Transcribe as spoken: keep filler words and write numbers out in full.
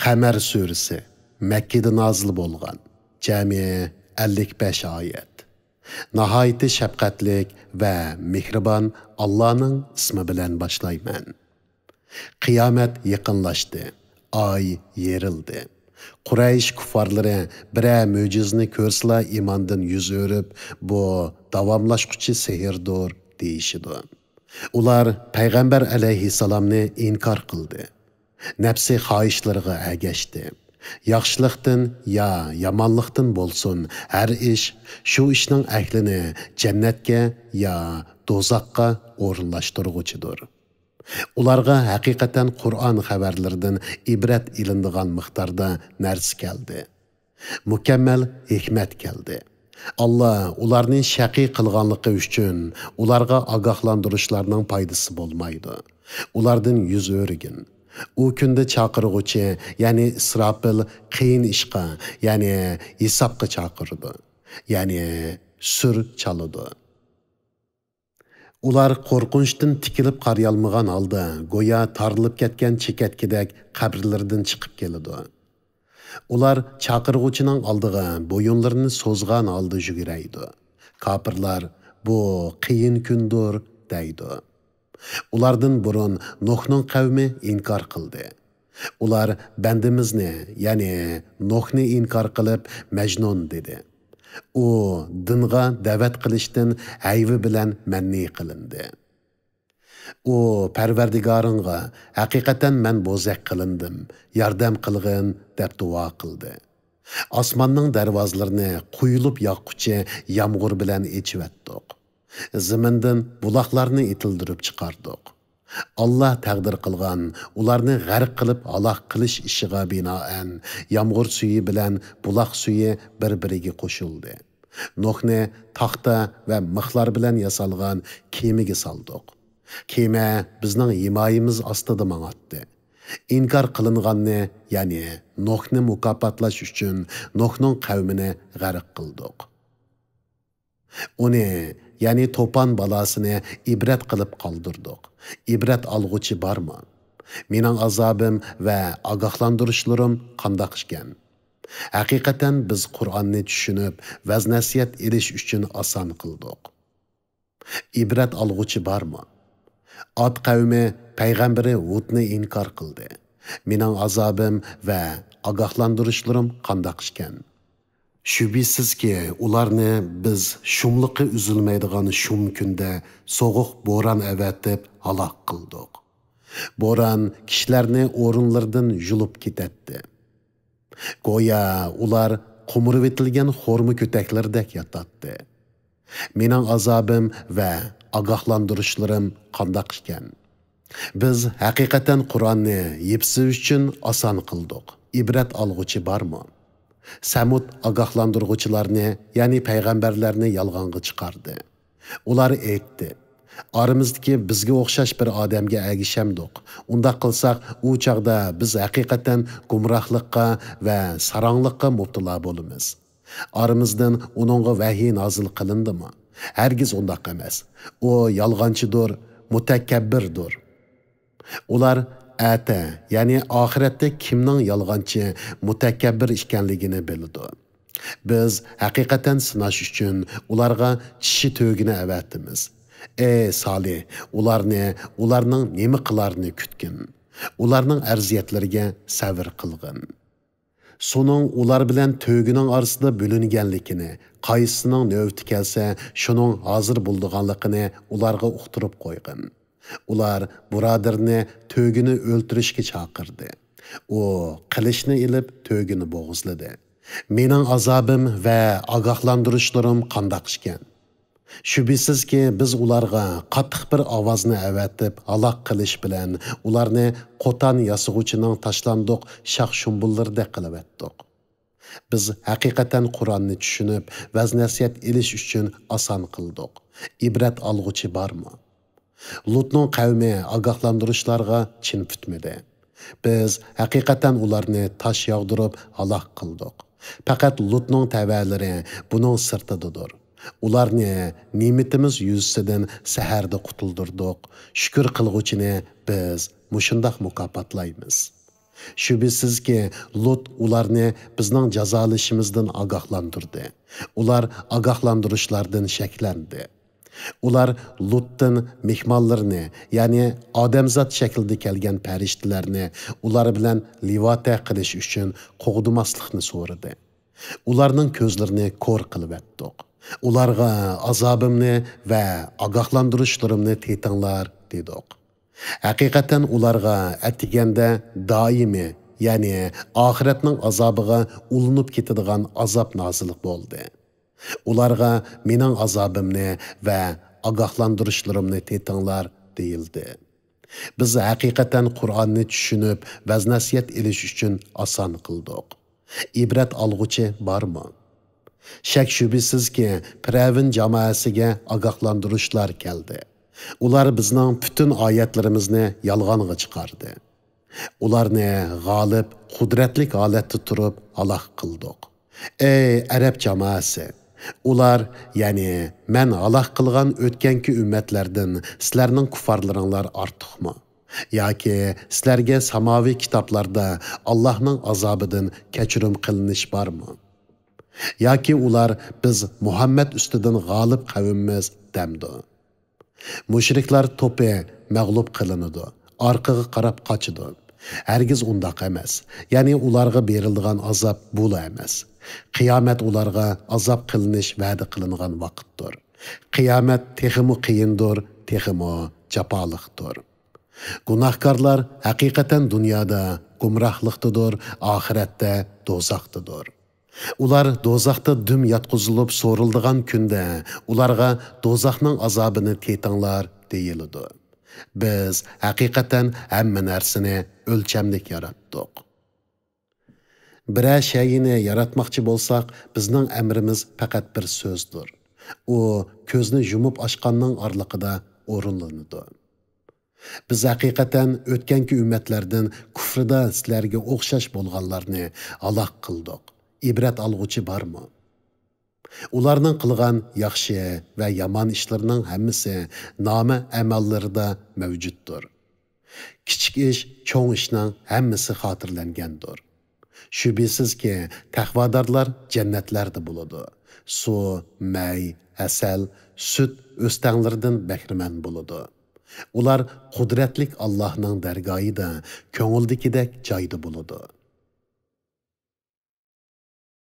قەمەر سۈرىسى، مەككىدە نازىل بولغان، جەمئىي ئەللىك بەش ئايەت. ناھايىتى شەپقەتلىك ۋە مېھرىبان ئاللانىڭ ئىسمى بىلەن باشلايمەن. قىيامەت يېقىنلاشتى، ئاي يېرىلدى. قۇرەيش كۇففارلىرى بىرەر مۆجىزىنى كۆرسىلا ئىماندىن يۈز ئۆرۈپ، بۇ داۋاملاشقۇچى سېھىردۇر، دېيىشىدۇ. ئۇلار پەيغەمبەر ئەلەيھىسسالامنى ئىنكار قىلدى. نەپسى خاھىشلىرىغا ئەگەشتى. ياخشىلىقتىن يا يامانلىقتىن بولسۇن، ھەر ئىش شۇ ئىشنىڭ ئەھلىنى جەننەتكە يا دوزاخقا ئورۇنلاشتۇرغۇچىدۇر. ئۇلارغا ھەقىقەتەن قۇرئان خەۋەرلىرىدىن ئىبرەت ئېلىنىدىغان مىقداردا نەرسە كەلدى. مۇكەممەل ھېكمەت كەلدى. ئاللا ئۇلارنى شەقىي قىلغانلىقى ئۈچۈن ئۇلارغا ئاگاھلاندۇرۇشلارنىڭ پايدىسى بولمايدۇ. ئۇلاردىن يۈز ئۆرۈگىن. ئۇ كۈندە چاقىرغۇچى، يەنى ئىسراپىل قىيىن ئىشقا، يەنى ھېسابقا چاقىرىدۇ. يەنى سۈر چالىدۇ. ئۇلار قورقۇنچتىن تىكىلىپ قارىيالمىغان ھالدا، گويا تارىلىپ كەتكەن چېكەتكىدەك قەبرىلىرىدىن چىقىپ كېلىدۇ. ئۇلار چاقىرغۇچىنىڭ ئالدىغا بويۇنلىرىنى سوزغان ھالدا يۈگۈرەيدۇ. كاپىرلار، «بۇ قىيىن كۈندۇر» دەيدۇ. ئۇلاردىن بۇرۇن نۇھنىڭ قەۋمى ئىنكار قىلدى. ئۇلار بەندىمىزنى، يەنى نۇھنى ئىنكار قىلىپ، مەجنۇن دېدى. ئۇ دىنغا دەۋەت قىلىشتىن ھەيۋە بىلەن مەنئى قىلىندى. ئۇ، «پەرۋەردىگارىڭغا، ھەقىقەتەن مەن بوزەك قىلىندىم، ياردەم قىلغىن» دەپ دۇئا قىلدى. ئاسماننىڭ دەرۋازىلىرىنى قۇيۇلۇپ ياغقۇچى يامغۇر بىلەن ئېچىۋەتتۇق. زېمىندىن بۇلاقلارنى ئېتىلدۈرۈپ چىقاردۇق. ئاللا تەقدىر قىلغان ئۇلارنى غەرق قىلىپ ھالاك قىلىش ئىشىغا بىنائەن، يامغۇر سۈيى بىلەن بۇلاق سۈيى بىر-بىرىگە قوشۇلدى. نۇھنى تاختا ۋە مىخلار بىلەن ياسالغان كېمىگە سالدۇق. كېمە بىزنىڭ ھىمايىمىز ئاستىدا ماڭاتتى. ئىنكار قىلىنغاننى، يەنى نۇھنى مۇكاپاتلاش ئۈچۈن نۇھنىڭ قەۋمىنى غەرق قىلدۇق. ئۇنى، يەنى توپان بالاسىنى ئىبرەت قىلىپ قالدۇردۇق. ئىبرەت ئالغۇچى بارمۇ؟ مېنىڭ ئازابىم ۋە ئاگاھلاندۇرۇشلىرىم قانداق ئىكەن؟ ھەقىقەتەن بىز قۇرئاننى چۈشىنىپ، ۋەز-نەسىھەت ئېلىش ئۈچۈن ئاسان قىلدۇق. ئىبرەت ئالغۇچى بارمۇ؟ ئاد قەۋمى پەيغەمبىرى ھۇدنى ئىنكار قىلدى. مېنىڭ ئازابىم ۋە ئاگاھلاندۇرۇشلىرىم قانداق ئىكەن؟ شۈبھىسىزكى، ئۇلارنى بىز شۇملۇقى ئۈزۈلمەيدىغان شۇم كۈندە سوغۇق بوران ئەۋەتىپ ھالاك قىلدۇق. بوران كىشىلەرنى ئورۇنلىرىدىن يۇلۇپ كېتەتتى. گويا ئۇلار قومۇرۇۋېتىلگەن خورما كۆتەكلىرىدەك ياتاتتى. مېنىڭ ئازابىم ۋە ئاگاھلاندۇرۇشلىرىم قانداق ئىكەن؟ بىز ھەقىقەتەن قۇرئاننى يىپسى ئۈچۈن ئاسان قىلدۇق. ئىبرەت ئالغۇچى بارمۇ؟ سەمۇد ئاگاھلاندۇرغۇچىلارنى، يەنى پەيغەمبەرلەرنى يالغانغا چىقاردى. ئۇلار ئېيتتى، «ئارىمىزدىكى بىزگە ئوخشاش بىر ئادەمگە ئەگىشەمدۇق. ئۇنداق قىلساق، ئۇ چاغدا بىز ھەقىقەتەن گۇمراھلىققا ۋە ساراڭلىققا مۇپتىلا بولىمىز. ئارىمىزدىن ئۇنىڭغا ۋەھىي نازىل قىلىندىمۇ؟ ھەرگىز ئۇنداق ئەمەس. ئۇ يالغانچىدۇر، مۇتەكەببىردۇر.» ئۇلار ئەتە، يەنى ئاخىرەتتە كىمنىڭ يالغانچى، مۇتەكەببىر ئىكەنلىكىنى بىلىدۇ. بىز ھەقىقەتەن سىناش ئۈچۈن ئۇلارغا چىشى تۆگىنى ئەۋەتىمىز. ئەي سالىھ، ئۇلارنى، ئۇلارنىڭ نېمە قىلارىنى كۈتكىن. ئۇلارنىڭ ئەرزىيەتلىرىگە سەۋر قىلغىن. سۇنىڭ ئۇلار بىلەن تۆگىنىڭ ئارىسىدا بۆلۈنگەنلىكىنى، قايسىسىنىڭ نۆۋىتى كەلسە، شۇنىڭ ھازىر بولىدىغانلىقىنى ئۇلارغا ئۇقتۇرۇپ قويغىن. ئۇلار بۇرادىرىنى تۆگىنى ئۆلتۈرۈشكە چاقىردى. ئۇ قىلىچنى ئېلىپ، تۆگىنى بوغۇزلىدى. مېنىڭ ئازابىم ۋە ئاگاھلاندۇرۇشلىرىم قانداق ئىكەن؟ شۈبھىسىزكى، بىز ئۇلارغا قاتتىق بىر ئاۋازنى ئەۋەتىپ، ھالاك قىلىش بىلەن ئۇلارنى قوتان ياسىغۇچىنىڭ تاشلاندۇق شاخ-شۇمبۇللىرىدەك قىلىۋەتتۇق. بىز ھەقىقەتەن قۇرئاننى چۈشىنىپ، ۋەز-نەسىھەت ئېلىش ئۈچۈن ئاسان قىلدۇق. ئىبرەت ئالغۇچى بارمۇ؟ لۇتنىڭ قەۋمى ئاگاھلاندۇرۇشلارغا چىن پۈتمىدى. بىز ھەقىقەتەن ئۇلارنى تاش ياغدۇرۇپ ھالاك قىلدۇق. پەقەت لۇتنىڭ تەۋەلىرى بۇنىڭ سىرتىدىدۇر. ئۇلارنى نېمىتىمىز يۈزىسىدىن سەھەردە قۇتۇلدۇردۇق. شۈكۈر قىلغۇچىنى بىز مۇشۇنداق مۇكاپاتلايمىز. شۈبھىسىزكى، لۇت ئۇلارنى بىزنىڭ جازالىشىمىزدىن ئاگاھلاندۇردى. ئۇلار ئاگاھلاندۇرۇشلاردىن شەكلەندى. ئۇلار لۇتتىن مېھمانلىرىنى، يەنى ئادەمزات شەكلىدە كەلگەن پەرىشتىلەرنى ئۇلار بىلەن لىۋاتە قىلىش ئۈچۈن قوغدىماسلىقنى سورىدى. ئۇلارنىڭ كۆزلىرىنى كور قىلىۋەتتۇق. ئۇلارغا ئازابىمنى ۋە ئاگاھلاندۇرۇشلىرىمنى تېتىڭلار، دېدۇق. ھەقىقەتەن ئۇلارغا ئەتىگەندە دائىمىي، يەنى ئاخىرەتنىڭ ئازابىغا ئۇلىنىپ كېتىدىغان ئازاب نازىل بولدى. ئۇلارغا مېنىڭ ئازابىمنى ۋە ئاگاھلاندۇرۇشلىرىمنى تېتىڭلار، دېيىلدى. بىز ھەقىقەتەن قۇرئاننى چۈشىنىپ، ۋەز-نەسىھەت ئېلىش ئۈچۈن ئاسان قىلدۇق. ئىبرەت ئالغۇچى بارمۇ؟ شەك-شۈبھىسىزكى، پىرئەۋن جامائەسىگە ئاگاھلاندۇرۇشلار كەلدى. ئۇلار بىزنىڭ پۈتۈن ئايەتلىرىمىزنى يالغانغا چىقاردى. ئۇلارنى غالىب، قۇدرەتلىك ھالەتتە تۇرۇپ ھالاك قىلدۇق. ئەي ئەرەب جامائەسى! ئۇلار، يەنى مەن ھالاك قىلغان ئۆتكەنكى ئۈممەتلەردىن سىلەرنىڭ كۇففارلىرىڭلار ئارتۇقمۇ؟ ياكى سىلەرگە ساماۋىي كىتابلاردا ئاللاھنىڭ ئازابىدىن كەچۈرۈم قىلىنىش بارمۇ؟ ياكى ئۇلار، بىز مۇھەممەد ئۈستىدىن غالىب قەۋممىز، دەمدۇ؟ مۇشرىكلار توپى مەغلۇپ قىلىنىدۇ، ئارقىغا قاراپ قاچىدۇ. ھەرگىز ئۇنداق ئەمەس. يەنى ئۇلارغا بېرىلىدىغان ئازاب بۇلا ئەمەس. قىيامەت ئۇلارغا ئازاب قىلىنىش ۋەدە قىلىنغان ۋاقىتتۇر. قىيامەت تېخىمۇ قىيىندۇر، تېخىمۇ جاپالىقتۇر. گۇناھكارلار ھەقىقەتەن دۇنيادا گۇمراھلىقتىدۇر، ئاخىرەتتە دوزاختىدۇر. ئۇلار دوزاختا دۈم ياتقۇزۇلۇپ سورىلىدىغان كۈندە ئۇلارغا دوزاخنىڭ ئازابىنى تېتىڭلار دېيىلىدۇ. بىز ھەقىقەتەن ھەممە نەرسىنى ئۆلچەملىك ياراتتۇق. بىرەر شەيئىنى ياراتماقچى بولساق، بىزنىڭ ئەمرىمىز پەقەت بىر سۆزدۇر. ئۇ كۆزنى يۇمۇپ ئاچقاننىڭ ئارىلىقىدا ئورۇنلىنىدۇ. بىز ھەقىقەتەن ئۆتكەنكى ئۈممەتلەردىن كۇفرىدا سىلەرگە ئوخشاش بولغانلارنى ھالاك قىلدۇق. ئىبرەت ئالغۇچى بارمۇ؟ ئۇلارنىڭ قىلغان ياخشى ۋە يامان ئىشلىرىنىڭ ھەممىسى نامە ئەمەللىرىدا مەۋجۇتتۇر. كىچىك ئىش، چوڭ ئىشنىڭ ھەممىسى خاتىرىلەنگەندۇر. شۈبھىسىزكى، تەقۋادارلار جەننەتلەردە بولىدۇ. سۇ، مەي، ھەسەل، سۈت ئۆستەڭلىرىدىن بەھرىمەن بولىدۇ. ئۇلار قۇدرەتلىك ئاللاھنىڭ دەرگاھىدا كۆڭۈلدىكىدەك جايدا بولىدۇ.